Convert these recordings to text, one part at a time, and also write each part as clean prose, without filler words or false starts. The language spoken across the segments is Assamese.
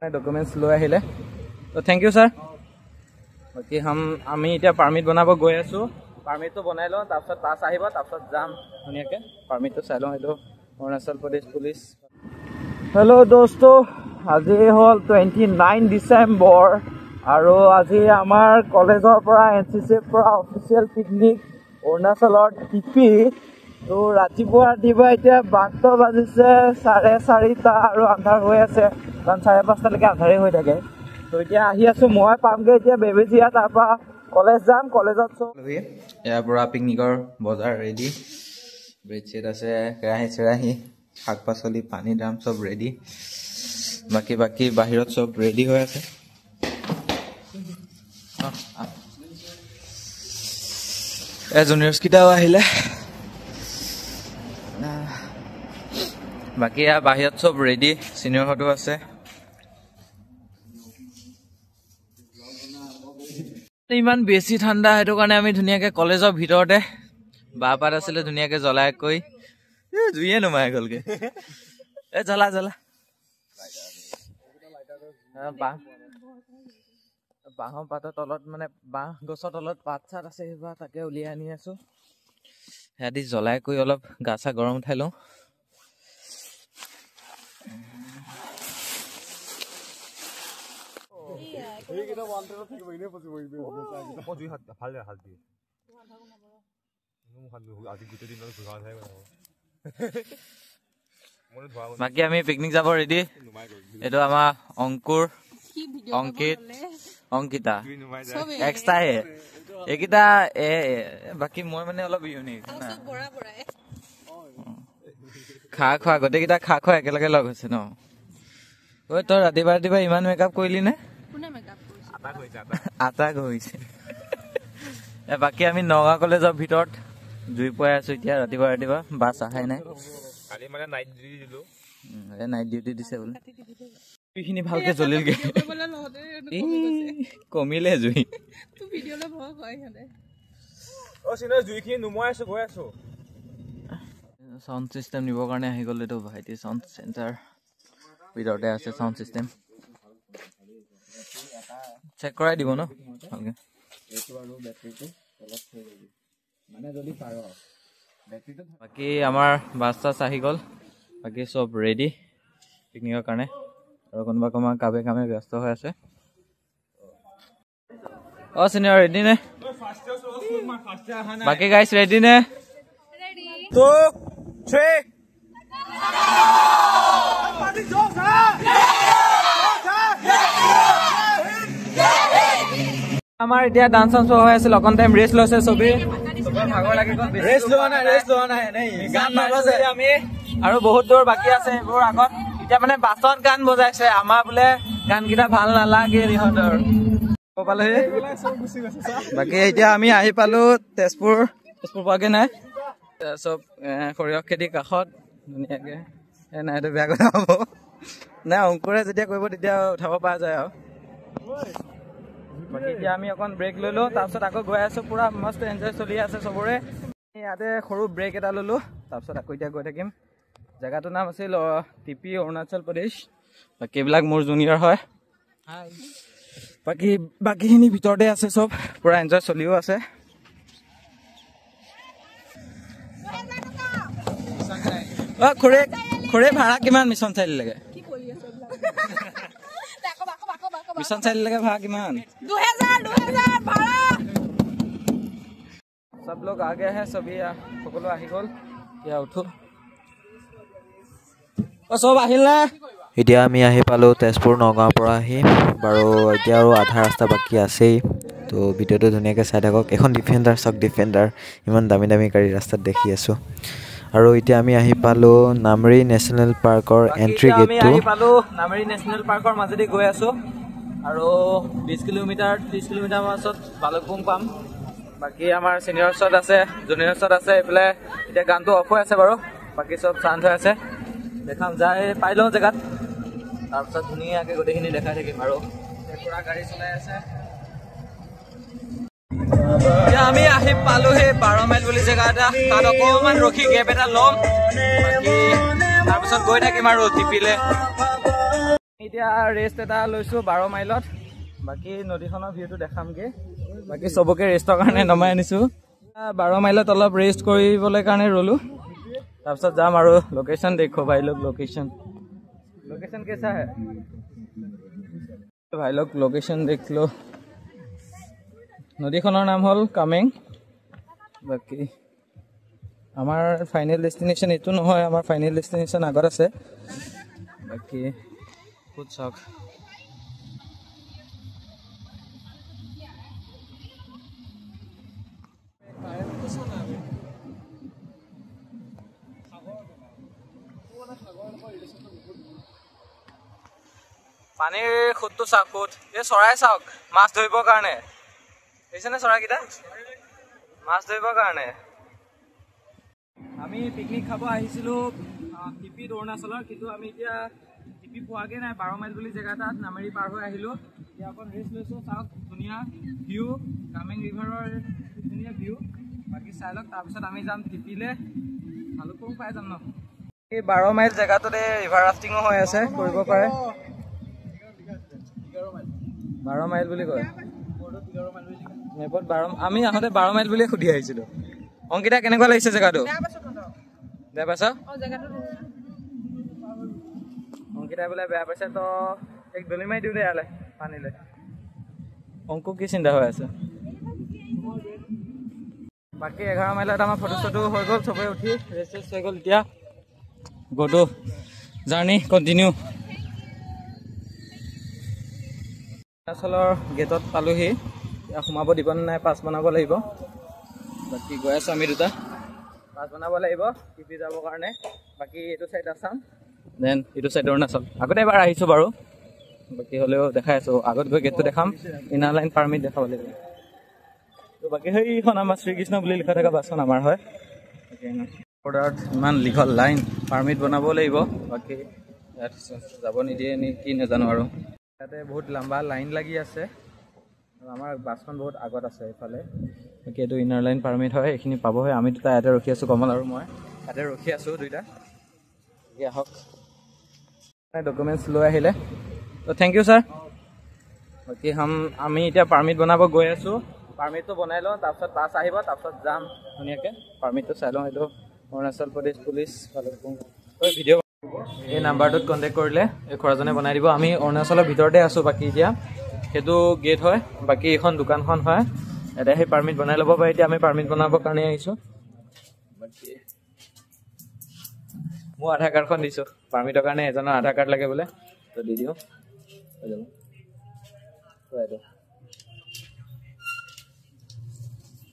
ডকুমেণ্টছ লৈ আহিলে। তো thank U sir. বাকী আমি এতিয়া পাৰ্মিট বনাব গৈ আছোঁ। পাৰ্মিটটো বনাই লওঁ, তাৰপিছত বাছ আহিব, তাৰপিছত যাম ধুনীয়াকৈ। পাৰ্মিটটো চাই লওঁ। এইটো অৰুণাচল প্ৰদেশ পুলিচ। হেল্ল' দোস্ত, আজি হ'ল 29 ডিচেম্বৰ আৰু আজি আমাৰ কলেজৰ পৰা এন চি চিৰ পৰা অফিচিয়েল পিকনিক অৰুণাচলৰ টিপি। তো ৰাতিপুৱা ৰাতিপুৱা এতিয়া বাট বাজিছে 4:30 আৰু আন্ধাৰ হৈ আছে, কাৰণ 5:30টালৈকে আন্ধাৰেই হৈ থাকে। তো এতিয়া আহি আছোঁ, মই পামগৈ এতিয়া বেবেজীয়া, তাৰপৰা কলেজ যাম। কলেজত চব ইয়াৰ পৰা পিকনিকৰ বজাৰ ৰেডি, ব্ৰেড চেড আছে, কেৰাহী চেৰাহী, শাক পাচলি, পানী দাম চব ৰেডি। বাকী বাকী বাহিৰত চব ৰেডি হৈ আছে। জুনিয়ৰ্ছকেইটাও আহিলে। বাকী ইয়াৰ বাহিৰত চব ৰেডি, চিনিয়ৰহঁতো আছে। ইমান বেছি ঠাণ্ডা, সেইটো কাৰণে আমি ধুনীয়াকৈ কলেজৰ ভিতৰতে বাঁহপাত আছিলে ধুনীয়াকৈ জ্বলাই কৰি জুইয়ে নুমাই গ'লগৈ। এই জ্বলা জ্বলা বাঁহ, বাঁহৰ পাতৰ তলত, মানে বাঁহ গছৰ তলত পাত চাত আছে কিবা, তাকে উলিয়াই আনি আছোঁ। সেয়া দি জ্বলাই কৰি অলপ গা চা গৰম উঠাই লওঁ। বাকী আমি পিকনিক যাব ৰেডি। এইটো আমাৰ অংকুৰ, অংকিত, অংকিতা এক্সট্ৰাই এইকেইটা। বাকী মই মানে অলপ ইউনিক, খা খোৱা গোটেইকেইটা খা খোৱা একেলগে লগ হৈছে ন। ঐ তই ৰাতিপুৱা ৰাতিপুৱা ইমান মেকআপ কৰিলি নে? আটা ঘঁহিছে। বাকী আমি নগাঁও কলেজৰ ভিতৰত জুই পুৱাই আছো এতিয়া ৰাতিপুৱা ৰাতিপুৱা, বাছ অহাই নাই। নাইট ডিউটি দিছে বোলে। জুইখিনি ভালকে জ্বলিলগে, কমিলে জুই। চাউণ্ড চিষ্টেম নিবৰ কাৰণে আহি গ'ল। এইটো ভাইটি চাউণ্ড চেণ্টাৰ ভিতৰতে আছে। চাউণ্ড চিষ্টেম চেক কৰাই দিব ন ভালকে। বাকী আমাৰ বাছ চাছ আহি গ'ল, বাকী চব ৰেডি পিকনিকৰ কাৰণে। আৰু কোনোবা কোনোবা কামে কামে ব্যস্ত হৈ আছে। অ চিনিয়ৰ ৰেডি নে? বাকী গাইছ ৰেডি নে? 2 3 আমাৰ এতিয়া ডান্স চান্স হৈ আছিল, অকণ টাইম ৰেষ্ট লৈছে চবেই। আমি আৰু বহুত দূৰ বাকী আছে এইবোৰ আগত। এতিয়া মানে বাছত গান বজাইছে, আমাৰ বোলে গানকেইটা ভাল নালাগে ইহঁতৰ। পালোহি। বাকী এতিয়া আমি আহি পালো তেজপুৰ। তেজপুৰ পোৱাগে নাই, চব সৰিয়হ খেতিৰ কাষত ধুনীয়াকে। নাই এইটো বেয়া কথা হ'ব নাই, অংকুৰে যেতিয়া কৰিব তেতিয়া উঠাব পৰা যায় আৰু। বাকী এতিয়া আমি অকণ ব্ৰেক লৈ লওঁ, তাৰপিছত আকৌ গৈ আছোঁ। পূৰা মস্ত এনজয় চলি আছে চবৰে। ইয়াতে সৰু ব্ৰেক এটা ল'লোঁ, তাৰপিছত আকৌ এতিয়া গৈ থাকিম। জেগাটোৰ নাম আছিল টিপি, অৰুণাচল প্ৰদেশ। বাকী এইবিলাক মোৰ জুনিয়ৰ হয়। বাকী বাকীখিনি ভিতৰতে আছে চব, পূৰা এনজয় চলিও আছে। অ খুৰী, খুৰী ভাড়া কিমান মিছন চাৰিআলিলৈকে? মিছন চাৰিআলিলৈকে ভাড়া কিমান? 2000 ভাড়া। চব লোক আগে আহে, চবেই সকলো আহি গ'ল। এতিয়া উঠো। অ চব আহিল নে? এতিয়া আমি আহি পালোঁ তেজপুৰ নগাঁৱৰ পৰা আহি। বাৰু এতিয়া আৰু আধা ৰাস্তা বাকী আছেই, তো ভিডিঅ'টো ধুনীয়াকৈ চাই থাকক। এখন ডিফেণ্ডাৰ চাওক, ডিফেণ্ডাৰ, ইমান দামী দামী গাড়ী ৰাস্তাত দেখি আছোঁ। আৰু এতিয়া আমি আহি পালোঁ নামেৰি নেশ্যনেল পাৰ্কৰ এণ্ট্ৰি গেটটো। আহি পালোঁ নামেৰি নেশ্যনেল পাৰ্কৰ মাজেদি গৈ আছোঁ আৰু 20 কিলোমিটাৰ 30 কিলোমিটাৰ পাছত ভালুকপুং পাম। বাকী আমাৰ চিনিয়ৰ্ছত আছে, জুনিয়ৰ্ছত আছে। এইফালে এতিয়া গানটো অফ হৈ আছে বাৰু, বাকী চব চান্স হৈ আছে। দেখাম যাই পাই লওঁ জেগাত, তাৰপিছত ধুনীয়াকৈ গোটেইখিনি দেখাই থাকিম। আৰু পুৰা গাড়ী চলাই আছে। এতিয়া আমি আহি পালোহি 12 মাইল বুলি জেগা এটা, তাত অকণমান ৰখি গেপ এটা ল'ম, বাকী তাৰপিছত গৈ থাকিম আৰু টিপিলে। এতিয়া ৰেষ্ট এটা লৈছোঁ 12 মাইলত। বাকী নদীখনৰ ভিউটো দেখামগৈ। বাকী চবকে ৰেষ্টৰ কাৰণে নমাই আনিছোঁ। 12 মাইলত অলপ ৰেষ্ট কৰিবলৈ কাৰণে ৰ'লোঁ, তাৰপিছত যাম আৰু। লোকেশ্যন দেখো ভাই লোক, লোকেশ্যন লোকেশ্যন কেঁচা হে ভাই লোক, লোকেশ্যন দেখিলো। নদীখনৰ নাম হ'ল কামেং। বাকী আমাৰ ফাইনেল ডেষ্টিনেশ্যন এইটো নহয়, আমাৰ ফাইনেল ডেষ্টিনেশ্যন আগত আছে। বাকী খুব চাওক। পানীৰ সোঁতটো চাওক, সোঁত। এই চৰাই চাওক, মাছ ধৰিবৰ কাৰণে দেখিছেনে চৰাইকেইটা, মাছ ধৰিবৰ কাৰণে। আমি পিকনিক খাব আহিছিলোঁ টিপিত, অৰুণাচলৰ। কিন্তু আমি এতিয়া টিপি পোৱাগৈ নাই, 12 মাইল বুলি জেগা এটাত নামেৰি পাৰ হৈ আহিলোঁ। এতিয়া অকণ ৰেষ্ট লৈছোঁ। চাওক ধুনীয়া ভিউ, কামেং ৰিভাৰৰ ধুনীয়া ভিউ। বাকী চাই লওক, তাৰপিছত আমি যাম টিপিলে, ভালুকপুং পাই যাম ন। এই 12 মাইল জেগাটোতে ৰিভাৰ ৰাফটিঙো হৈ আছে, কৰিব পাৰে। 12 মাইল বুলি কয় মেপত। 12, আমি আহোঁতে 12 মাইল বুলিয়ে সুধি আহিছিলোঁ। অংকিতা, কেনেকুৱা লাগিছে জেগাটো? বেয়া পাইছ? অংকিতাই বোলে বেয়া পাইছে, তো এক দলি মাৰি দিওঁ দে ইয়ালৈ পানীলৈ। অংকু কি চিন্তা হৈ আছে? বাকী 11 মাইলত আমাৰ ফটো চটো হৈ গ'ল, চবেই উঠি ৰেষ্ট চেষ্ট হৈ গ'ল। এতিয়া গ'টো জাৰ্ণি কণ্টিনিউ। অৰুণাচলৰ গেটত পালোহি। এতিয়া সোমাব দিব নাই, পাছ বনাব লাগিব। বাকী গৈ আছোঁ আমি দুটা, পাছ বনাব লাগিব টিপি যাবৰ কাৰণে। বাকী এইটো চাইড আছাম, then এইটো চাইড অৰুণাচল। আগতে এবাৰ আহিছোঁ বাৰু, বাকী হ'লেও দেখাই আছোঁ। আগত গৈ গেটটো দেখাম, ইনাৰ লাইন পাৰ্মিট দেখাব লাগিব। তো বাকী সেইখন আমাৰ শ্ৰীকৃষ্ণ বুলি লিখা থকা বাছখন আমাৰ হয়। বৰ্ডাৰত ইমান দীঘল লাইন, পাৰ্মিট বনাব লাগিব। বাকী ইয়াত যাব নিদিয়ে নে কি নাজানো আৰু। ইয়াতে বহুত লম্বা লাইন লাগি আছে। আমাৰ বাছখন বহুত আগত আছে এইফালে। বাকী এইটো ইনাৰ লাইন পাৰ্মিট হয়, এইখিনি পাবহে। আমি দুটা ইয়াতে ৰখি আছোঁ, কমল আৰু মই ইয়াতে ৰখি আছোঁ দুইটা। আহক, ডকুমেণ্টছ লৈ আহিলে। তো thank U sir. বাকী আমি এতিয়া পাৰ্মিট বনাব গৈ আছোঁ। পাৰ্মিটটো বনাই লওঁ, তাৰপিছত বাছ আহিব, তাৰপিছত যাম ধুনীয়াকৈ। পাৰ্মিটটো চাই লওঁ। এইটো অৰুণাচল প্ৰদেশ পুলিচ ভালুকপুং। ভিডিঅ' এই নাম্বাৰটোত কণ্টেক্ট কৰিলে এই খুৰাজনে বনাই দিব। আমি অৰুণাচলৰ ভিতৰতে আছোঁ। বাকী এতিয়া সেইটো গেট হয়, বাকী এইখন দোকানখন হয়। ইয়াতে সেই পাৰ্মিট বনাই ল'ব পাৰি। এতিয়া আমি পাৰ্মিট বনাবৰ কাৰণে আহিছোঁ। বাকী মোৰ আধাৰ কাৰ্ডখন দিছোঁ পাৰ্মিটৰ কাৰণে। এজনৰ আধাৰ কাৰ্ড লাগে বোলে, তো দি দিওঁ, হৈ যাব। এইটো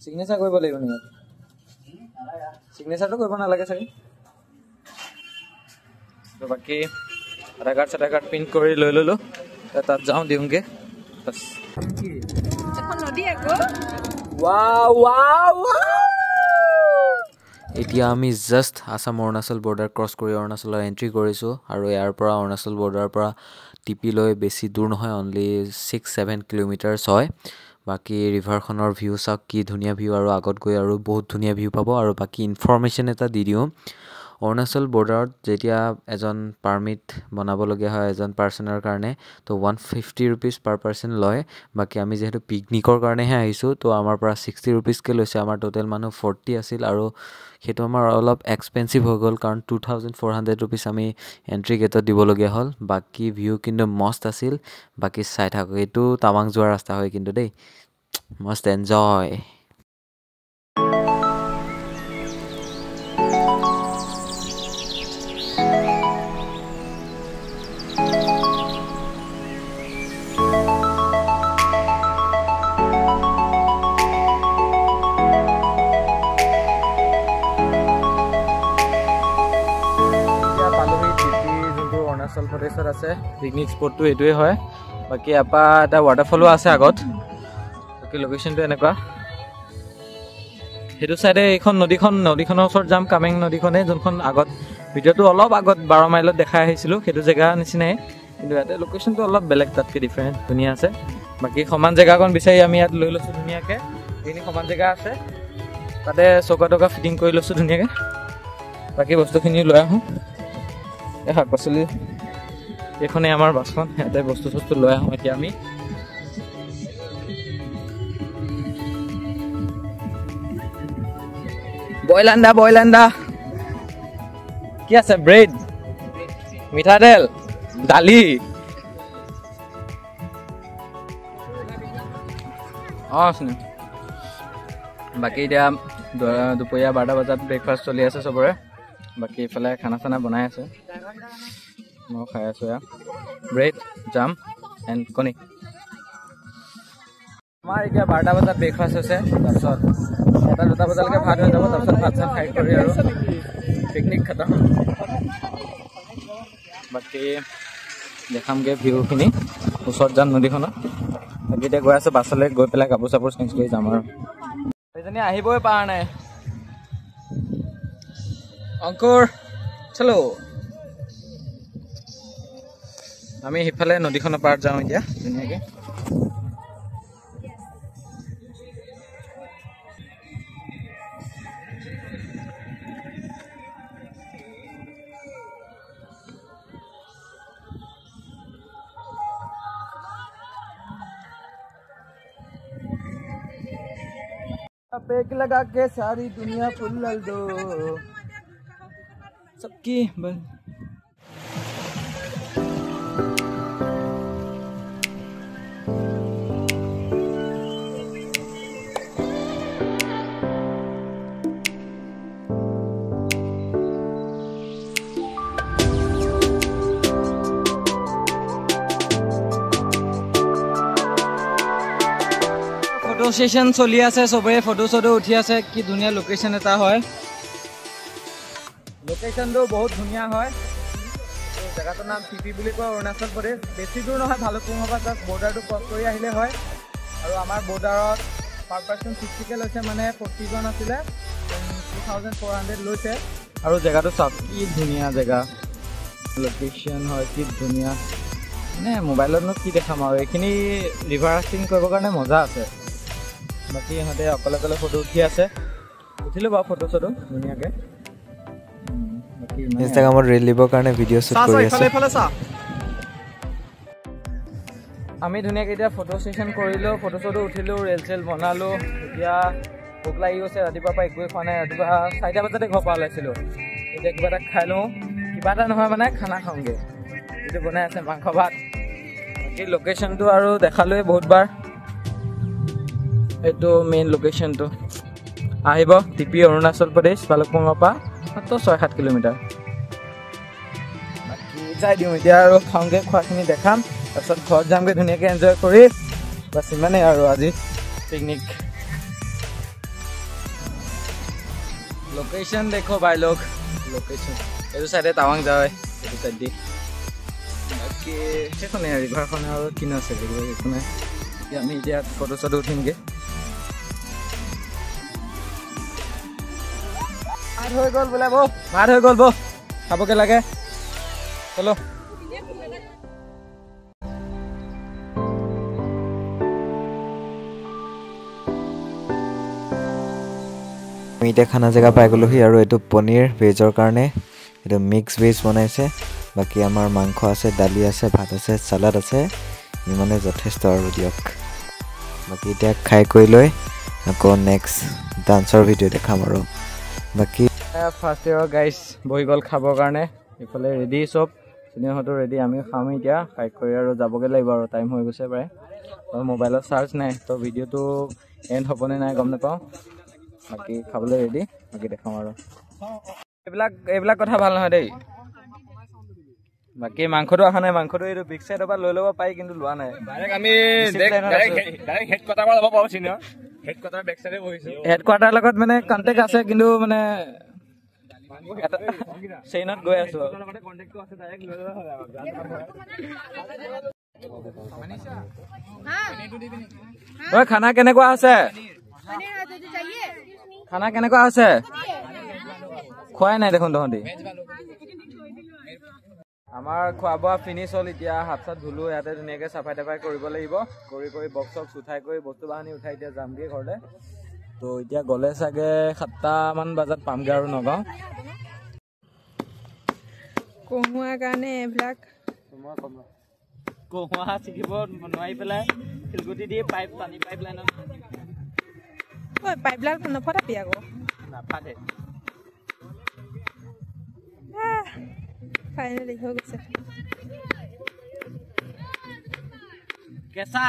চিগনেচাৰ কৰিব লাগিব নেকি? চিগনেচাৰটো কৰিব নালাগে চাগে। তো বাকী আধাৰ কাৰ্ড চাধাৰ কাৰ্ড প্ৰিণ্ট কৰি লৈ ল'লোঁ, তাত যাওঁ দিওঁগৈ। বাছ। এতিয়া আমি just Assam Arunachal border cross কৰি অৰুণাচলৰ এণ্ট্ৰি কৰিছোঁ। আৰু ইয়াৰ পৰা অৰুণাচল বৰ্ডাৰৰ পৰা টিপিলৈ বেছি দূৰ নহয়, অনলি 6-7 কিলোমিটাৰ্ছ হয়। বাকী ৰিভাৰখনৰ ভিউ চাওক, কি ধুনীয়া ভিউ। আৰু আগত গৈ আৰু বহুত ধুনীয়া ভিউ পাব। আৰু বাকী ইনফৰ্মেশ্যন এটা দি দিওঁ, অৰুণাচল বৰ্ডাৰত যেতিয়া এজন পাৰ্মিট বনাবলগীয়া হয় এজন পাৰ্চনৰ কাৰণে, তো 150 ৰুপিজ পাৰ পাৰ্চন লয়। বাকী আমি যিহেতু পিকনিকৰ কাৰণেহে আহিছোঁ, তো আমাৰ পৰা 60 ৰুপিজকৈ লৈছে। আমাৰ টোটেল মানুহ 40 আছিল আৰু সেইটো আমাৰ অলপ এক্সপেঞ্চিভ হৈ গ'ল, কাৰণ 2400 ৰুপিজ আমি এণ্ট্ৰি গেটত দিবলগীয়া হ'ল। বাকী ভিউ কিন্তু মস্ত আছিল। বাকী চাই থাকক, এইটো টাৱাং যোৱাৰ ৰাস্তা হয় কিন্তু দেই, মস্ত এনজয়। অৰুণাচল প্ৰদেশত আছে পিকনিক স্পটটো এইটোৱে হয়। বাকী ইয়াৰ পৰা এটা ৱাটাৰফলো আছে আগত। বাকী লোকেশ্যনটো এনেকুৱা। সেইটো চাইডে এইখন নদীখন, নদীখনৰ ওচৰত যাম, কামেং নদীখনে, যোনখন আগত ভিডিঅ'টো অলপ আগত 12 মাইলত দেখাই আহিছিলোঁ, সেইটো জেগা নিচিনাই। কিন্তু ইয়াতে লোকেশ্যনটো অলপ বেলেগ, তাতকৈ ডিফাৰেণ্ট, ধুনীয়া আছে। বাকী সমান জেগাকণ বিচাৰি আমি ইয়াত লৈ লৈছোঁ ধুনীয়াকৈ। এইখিনি সমান জেগা আছে, তাতে চৌকা টকা ফিটিং কৰি লৈছোঁ ধুনীয়াকৈ। বাকী বস্তুখিনি লৈ আহোঁ। এই শাক পাচলি এইখনেই আমাৰ বাছখন, ইয়াতে বস্তু চস্তু লৈ আহোঁ এতিয়া আমি। বইল আণ্ডা, বইল আণ্ডা কি আছে, ব্ৰেড, মিঠাতেল, দালি। অঁ, বাকী এতিয়া দুপৰীয়া 12টা বজাত ব্ৰেকফাষ্ট চলি আছে চবৰে। বাকী ইফালে খানা চানা বনাই আছে, মই খাই আছোঁ এয়া ব্ৰেড, জাম এণ্ড কণী। আমাৰ এতিয়া 12টা বজাত ব্ৰেকফাষ্ট হৈছে, তাৰপিছত 1টা 2টা বজালৈকে ভাত হৈ যাব, তাৰপিছত ভাত চাত খাই কৰি আৰু পিকনিক খতম। বাকী দেখামগৈ ভিউখিনি, ওচৰত যাম নদীখনত। বাকী এতিয়া গৈ আছোঁ বাছলৈ, গৈ পেলাই কাপোৰ চাপোৰ চেঞ্জ কৰি যাম আৰু। এইজনী আহিবই পৰা নাই। অংকুৰ চলো, আমি সিফালে নদীখনৰ পাৰত যাওঁ এতিয়া ধুনীয়াকৈ। पेक लगा के सारी दुनिया फुल दो सबकी बस। ফটো ছেশ্যন চলি আছে, চবেই ফটো চটো উঠি আছে। কি ধুনীয়া লোকেশ্যন এটা হয়, লোকেশ্যনটো বহুত ধুনীয়া হয়। জেগাটোৰ নাম টিপি বুলি কয়, অৰুণাচল প্ৰদেশ। বেছি দূৰ নহয়, ভালুকপুঙৰ পৰা জাষ্ট বৰ্ডাৰটো ক্ৰছ কৰি আহিলে হয়। আৰু আমাৰ বৰ্ডাৰত পাৰ পাৰ্চন 60কে লৈছে, মানে 40জন আছিলে, 2400 লৈছে। আৰু জেগাটো চাওক কি ধুনীয়া জেগা, লোকেশ্যন হয় কি ধুনীয়া। মানে মোবাইলতনো কি দেখাম আৰু, এইখিনি ৰিভাৰ ৰাফটিং কৰিবৰ কাৰণে মজা আছে। বাকী ইহঁতে অকলে অকলে ফটো উঠি আছে, উঠিলোঁ বাৰু ফটো চটো ধুনীয়াকৈ। ইনষ্টাগ্ৰামত ৰিল দিবৰ কাৰণে ভিডিঅ' শ্বুট কৰি আছোঁ আমি। ধুনীয়াকৈ এতিয়া ফটো ছেশ্যন কৰিলোঁ, ফটো চটো উঠিলোঁ, ৰেল চেল বনালোঁ। এতিয়া ভোক লাগি গৈছে, ৰাতিপুৱাৰ পৰা একোৱেই খোৱা নাই। ৰাতিপুৱা 4টা বজাতে ঘৰৰ পৰা ওলাইছিলোঁ। এতিয়া কিবা এটা খাই লওঁ, কিবা এটা নহয় মানে খানা খাওঁগৈ। যিটো বনাই আছে মাংস ভাত। বাকী লোকেশ্যনটো আৰু দেখালোৱেই বহুতবাৰ, এইটো মেইন লোকেশ্যনটো। আহিব টিপি, অৰুণাচল প্ৰদেশ, ভালুকপুঙৰ পৰা মাত্ৰ 6-7 কিলোমিটাৰ। বাকী যাই দিওঁ এতিয়া আৰু খাওঁগৈ, খোৱাখিনি দেখাম, তাৰপিছত ঘৰত যামগৈ ধুনীয়াকৈ এনজয় কৰি। বাছ ইমানেই আৰু আজি পিকনিক। লোকেশ্যন দেখো ভাই লোক, লোকেশ্যন এইটো চাইডে টাৱাং যায়, এইটো চাইড দি। বাকী সেইখনে ৰিভাৰখনে আৰু কিনো আছে, একো নাই। আমি এতিয়া ফটো চটো উঠিমগৈ। ভাত হৈ গ'ল বোলে বৌ, ভাত হৈ গ'ল বৌ, খাবগে লাগে, চলো। আমি এতিয়া খানা জেগা পাই গ'লোহি। আৰু এইটো পনীৰ ভেজৰ কাৰণে এইটো মিক্স ভেজ বনাইছে। বাকী আমাৰ মাংস আছে, দালি আছে, ভাত আছে, চালাড আছে, ইমানে যথেষ্ট আৰু দিয়ক। বাকী এতিয়া খাই কৰি লৈ আকৌ নেক্সট ডান্সৰ ভিডিঅ' দেখাম আৰু। বাকী ফাৰ্ষ্ট ইয়েৰৰ গাইজ বহি গ'ল খাবৰ কাৰণে, ইফালে ৰেডি চব, চিনিয়ৰহঁতো ৰেডি, আমিও খাম এতিয়া। খাই কৰি আৰু যাবগৈ লাগিব আৰু, টাইম হৈ গৈছে প্ৰায়। আৰু মোবাইলত চাৰ্জ নাই, তো ভিডিঅ'টো এণ্ড হ'বনে নাই গম নাপাওঁ। বাকী খাবলৈ ৰেডি, বাকী দেখাওঁ আৰু। এইবিলাক কথা ভাল নহয় দেই। বাকী মাংসটো অহা নাই, মাংসটো এইটো বিগ চাইডৰ পৰা লৈ ল'ব পাৰি, কিন্তু লোৱা নাই। হেডকোৱাৰ্টাৰ লগত মানে কণ্টেক্ট আছে, কিন্তু মানে চেইনত গৈ আছো। খানা কেনেকুৱা আছে? খানা কেনেকুৱা আছে? খোৱাই নাই দেখোন তহঁতি। আমাৰ খোৱা বোৱা ফিনিছ হ'ল, এতিয়া হাত চাত ধুলো, ইয়াতে ধুনীয়াকৈ চাফাই তাফাই কৰিব লাগিব, কৰি কৰি বক্স চক্স উঠাই কৰি বস্তু বাহানি উঠাই এতিয়া যামগৈ ঘৰলৈ। তো এতিয়া গ'লে চাগে 7টামান বজাত পামগৈ আৰু নগাঁও। কহোৱাৰ কাৰণে এইবিলাক মই কম কহুৱা ছিগিব নোৱাৰি পেলাই শিলগুটি দি পাইপ পানী পাইপ লাইনত পাইপলাইন নফটাবি আকৌ নাফাটে। ফাইনেলি হৈ গৈছে। কেঁচা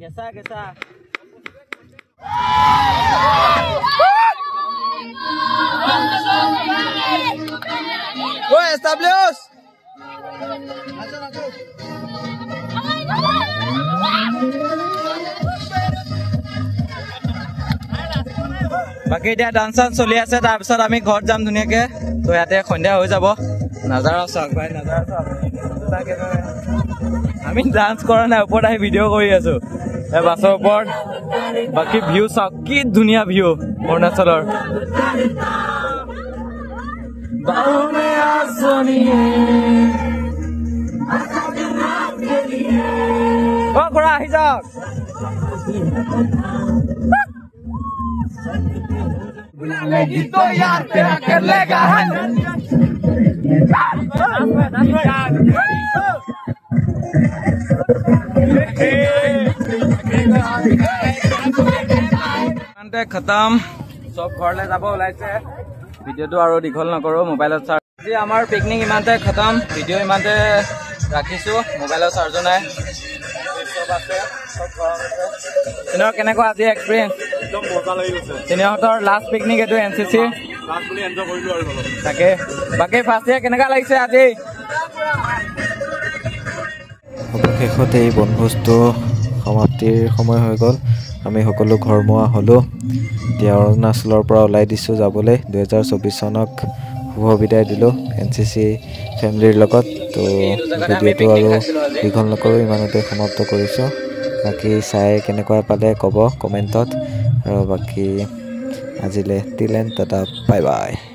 কেঁচা কেঁচা। বাকী এতিয়া ডান্স চান্স চলি আছে, তাৰপিছত আমি ঘৰত যাম ধুনীয়াকে। তো ইয়াতে সন্ধিয়া হৈ যাব। নাজাৰা চাওক ভাই, নাজাৰা চাওক। আমি ডান্স কৰা নাই, ওপৰত আহি ভিডিঅ' কৰি আছো এই বাছৰ ওপৰত। বাকী ভিউ চাওক, কি ধুনীয়া ভিউ অৰুণাচলৰ। অ খুৰা আহি যাওক। খতম, চব ঘৰলৈ যাব ওলাইছে। ভিডিঅ'টো আৰু দীঘল নকৰোঁ, মোবাইলত চাৰ্জ। আজি আমাৰ পিকনিক ইমানতে খতম, ভিডিঅ' ইমানতে ৰাখিছোঁ। মোবাইলৰ চাৰ্জো নাই, চব আছে, চব গৰম আছে। চিনৰ কেনেকুৱা আজি এক্সপিৰিয়েঞ্চ? একদম মজা লাগি গৈছে। চিনিয়ৰহঁতৰ লাষ্ট পিকনিক এইটো এন চি চি। তাকে বাকী ফাৰ্ষ্ট ইয়েৰ কেনেকুৱা লাগিছে আজি? অৱশেষত এই বনভোজটো সমাপ্তিৰ সময় হৈ গ'ল। আমি সকলো ঘৰমুৱা হ'লোঁ। এতিয়া অৰুণাচলৰ পৰা ওলাই দিছোঁ যাবলৈ। 2024 চনক শুভ বিদায় দিলোঁ এন চি চি ফেমিলিৰ লগত। তো ভিডিঅ'টো আৰু দীঘল নকৰোঁ, ইমানতে সমাপ্ত কৰিছোঁ। বাকী চাই কেনেকুৱা পালে ক'ব কমেণ্টত। আৰু বাকী আজিলৈ till and tata, bye bye.